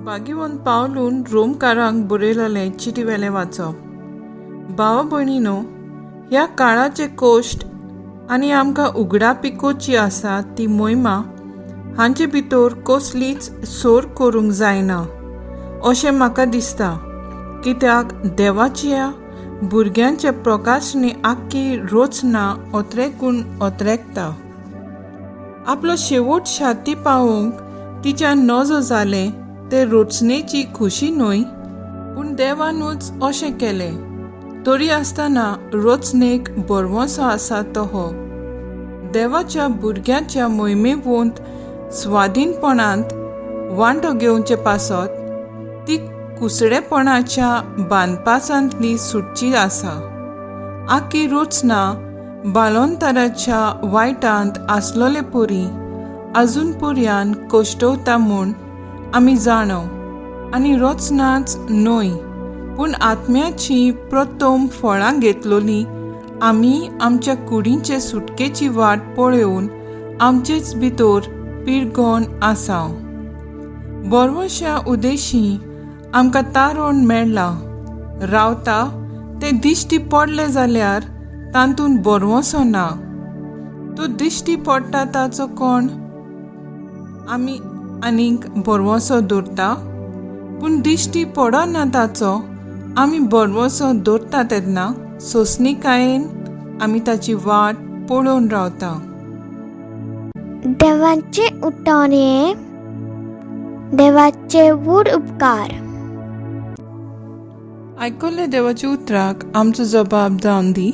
भाग्यवंत पावलून रोमकारांक बरयलेलें चिटीवेलें वाचप. भावा भयणीनो, ह्या काळाचे कोश्ट आनी आमकां उगडापिकोची आसा ती मोहिमा हांचे भितर कसलीच सोर करूंक जायना अशें म्हाका दिसता, कित्याक देवाच्या भुरग्यांचे प्रकाशने आख्खी रचना अत्रेकून अत्रेकता. आपलो शेवट शाती पावोवंक तिच्या नजो जालें ते रचनेची खुशी न्हय, पूण देवानूच अशें केलें. तरी आसतना रचनेक भरवंसो आसा तो हो देवाच्या भुरग्यांच्या मोहिमेवंत स्वाधीनपणांत वांटो घेवचे पासत ती कुसडेपणाच्या बांदपासांतली सुटची आसा. आख्खी रचना बालोंताराच्या वायटांत आसलोले परी अजून पर्यान कश्टवता म्हूण आमी जाणव, आनी रचनाच न्हय पूण आत्म्याची प्रथम फळां घेतलोली आमी आमच्या कुडींचे सुटकेची वाट पळोवन आमचेच भितर पिरगोन आसा. बरवश्या उदेशी आमकां तारण मेळ्ळा रावता तें दिश्टी पडलें जाल्यार तातूंत बरवसो ना. तो दिश्टी पडटा ताचो कोण आमी आनीक बरवसो दवरता, पूण दिश्टी पडना ताचो आमी बरवसो दवरता तेन्ना सोंसणीकायेन आमी ताची वाट पळोवन रावता. देवाचे उठान हे देवाचे व्हड उपकार. आयकल्ल्या देवाच्या उतराक आमचो जबाब जावन दी.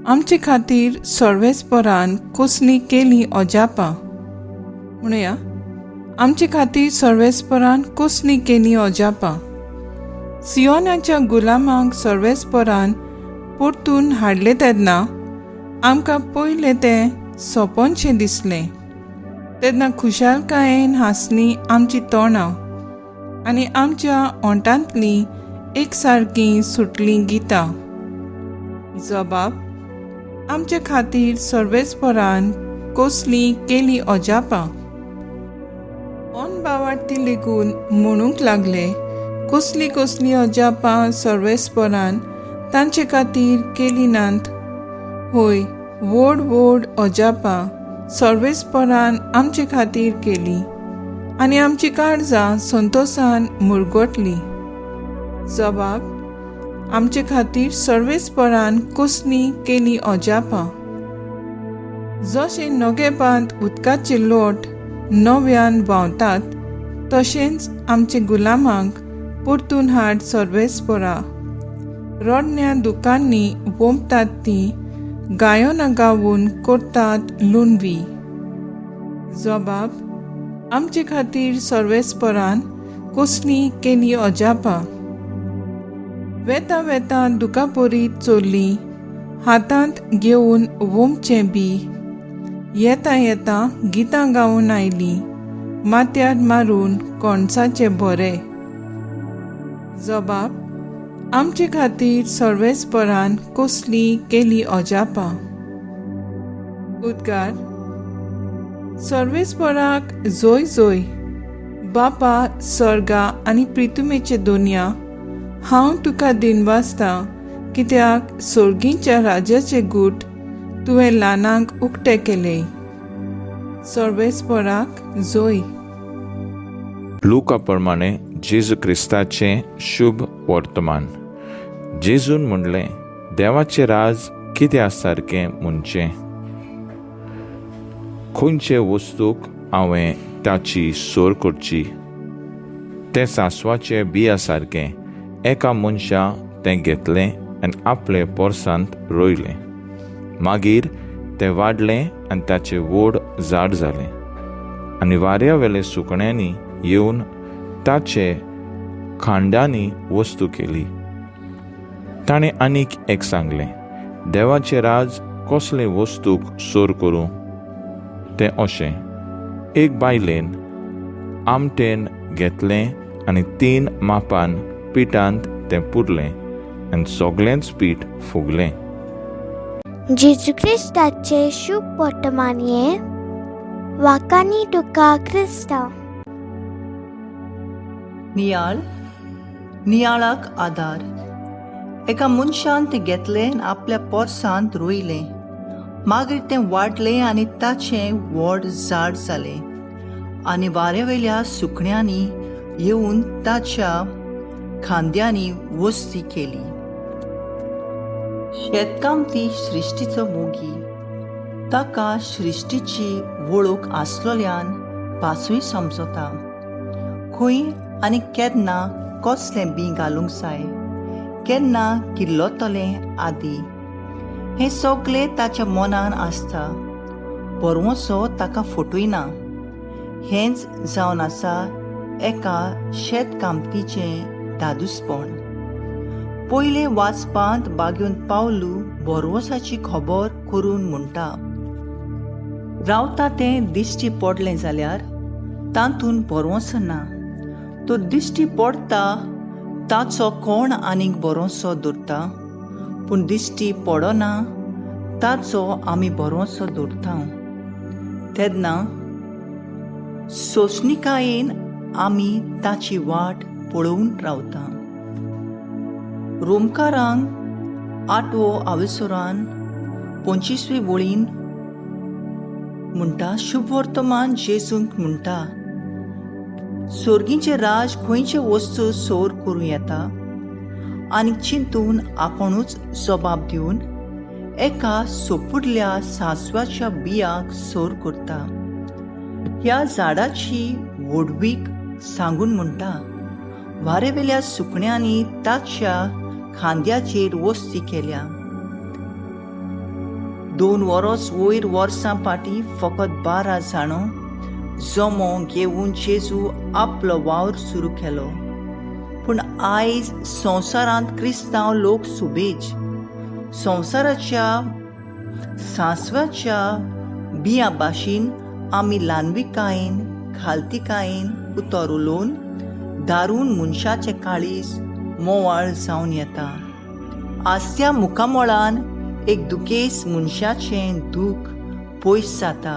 आमचे खातीर सर्वेस्परान कसली केली अजापां. म्हणुया, आमचे खातीर सर्वेस्परान कसली केली अजापां. सियोनाच्या गुलामांक सर्वेस्परान परतून हाडले तेन्ना आमकां पयलें तें सोंपनशें दिसलें. तेन्ना खुशालकायेन हांसली आमची तोंडां आनी आमच्या ओंठांतलीं एक सारकीं सुटलीं गितां. जबाब, आमचे खातीर सर्वेस्परान कसली केली अजापां. अनबावार्ती लेगून म्हणूंक लागले, कसली कसली अजापां सर्वेस्परान तांचे खातीर केली नात. होय, व्हड व्हड अजापां सर्वेस्परान आमचे खातीर केली आनी आमची काळजां संतोसान मुरगटली. जबाब, आमचे खातीर सर्वेस्परान कसली केली अजापां. जशें नगेबांत उदकाचे लोट नव्यान व्हांवतात तशेंच आमचे गुलामांक परतून हाड सर्वेस्परा. रडण्या दुकांनी वोंपतात ती गायनां गावन करतात लुंडवी. जबाब, आमचे खातीर सर्वेस्परान कसली केली अजापां. वेता वेता दुकापरीत चोरली हातांत घेवन वोमचें बी, येता येता गितां गावन आयली माथ्यार मारून कोणसाचे बोरे. जबाब, आमचे खातीर सर्वेस्परान कसली केली अजापां. उद्गार, सर्वेस्पराक जोय जोय. बापा सर्गा आनी प्रितुमेचे दोनया, हांव तुका दिनवासता कित्याक सोर्गींच्या राजाचे गूट तुवें ल्हानांक उक्ते केले. सर्वेस्पराक जोय. लुका प्रमाणे जेजू क्रिस्ताचें शुभ वर्तमान. जेजून म्हणलें, देवाचें राज कित्या सारकें म्हणचें? खंयचे वस्तूक हांवें ताची सोर करची? तें सांसवाचे बिया सारकें. एका मनशा तें घेतलें आनी आपले पोरसांत रोयलें. मागीर तें वाडलें आनी ताचें व्हड झाड जालें आनी वाऱ्या वेले सुकण्यांनी येवन ताचे खांडांनी वस्तू केली. ताणें आनीक एक सांगलें, देवाचें राज कसले वस्तूक सोर करूं? तें अशें, एक बायलेन आमटेन घेतलें आनी 3 मापान पिठांत तें पुरलें आनी सगळेंच पीठ फुगलें. जेजू क्रिस्ताचे शुभ वर्तमान हे वाकानी तुका क्रिस्ता. नियाळ नियाळाक आदार. एका मनशान तें घेतलें आनी आपल्या पोरसांत रोयलें. मागीर तें वाडलें आनी ताचें व्हड झाड जालें आनी वाऱ्यावेल्या सुकण्यांनी येवन ताच्या खांद्यांनी वस्ती केली. शेतकामती सृश्टीचो मोगी. ताका सृश्टीची वळख आसलोल्यान भासूय समजता. खंय आनी केन्ना कसलें बीं घालूंक जाय, केन्ना किल्लतलें आदी हें सगळें ताच्या मनान आसता. बरवसो ताका फटयना. हेंच जावन आसा एका शेतकामतीचें धादूसपण. पयले वाचपांत बागेवन पावलू बरवसाची खबर करून म्हणटा, रावता तें दिश्टी पडलें जाल्यार तातूंत बरोवचो ना, तर दिश्टी पडटा ताचो कोण आनीक बरोसो दवरता, पूण दिश्टी पडना ताचो आमी बरोसो दवरता. तेन्ना सोंसणिकायेन आमी ताची वाट पळोवन रावता. रोमकारांक 8वो आवेसोरान 25वे वळीन म्हणटा, शुभवर्तमान जेजूंक म्हणटा, सोर्गीचें राज खंयचे वस्तू सोर करूं येता आनी चिंतून आपुणूच जबाब दिवन एका सोपुरल्या सांसवाच्या बियाक सोर करता. ह्या झाडाची व्हडवीक सांगून म्हणटा, वारेवेल्या सुकण्यांनी ताच्या खांद्याचेर वस्ती केल्या. 2 वरोस वयर वर्सां फाटीं फकत 12 जाणां जमो घेवन जेजू आपलो वावर सुरू केलो. पूण आयज संवसारांत क्रिस्तांव लोक सुबेज संवसाराच्या सांसवाच्या बियां भाशेन आमी ल्हानविकायेन खालतिकायेन उतर उलोवन दारून मनशाचें काळीज मोवाळ जावन येता. आसत्या मुखामळान एक दुखेस मनशाचें दूख पयस जाता.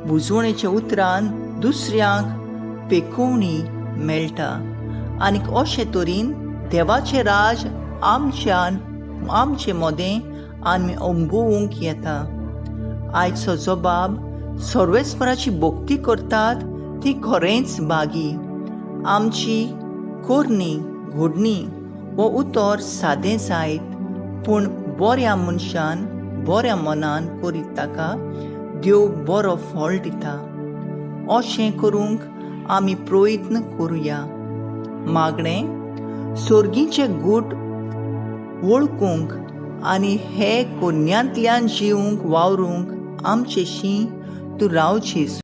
बुजवणेच्या उतरान दुसऱ्यांक पेकोवणी मेळटा आनीक अशे तरेन देवाचें राज आमच्यान आमचे मदें आमी अणभवूंक येता. आयचो जबाब सर्वेस्पराची भक्ती करतात ती खरेंच बागी. आमची कोरणी घोडणी हो उतर सादें जायत, पूण बऱ्या मनशान बऱ्या मनान करीत ताका देव बरो फळ दिता. अशें करूंक आमी प्रयत्न करुया. मागणें सोर्गीचें गूट वळखूंक आनी हे कोन्यांतल्यान जिवूंक वावरूंक आमचेशी तूं रावचीस.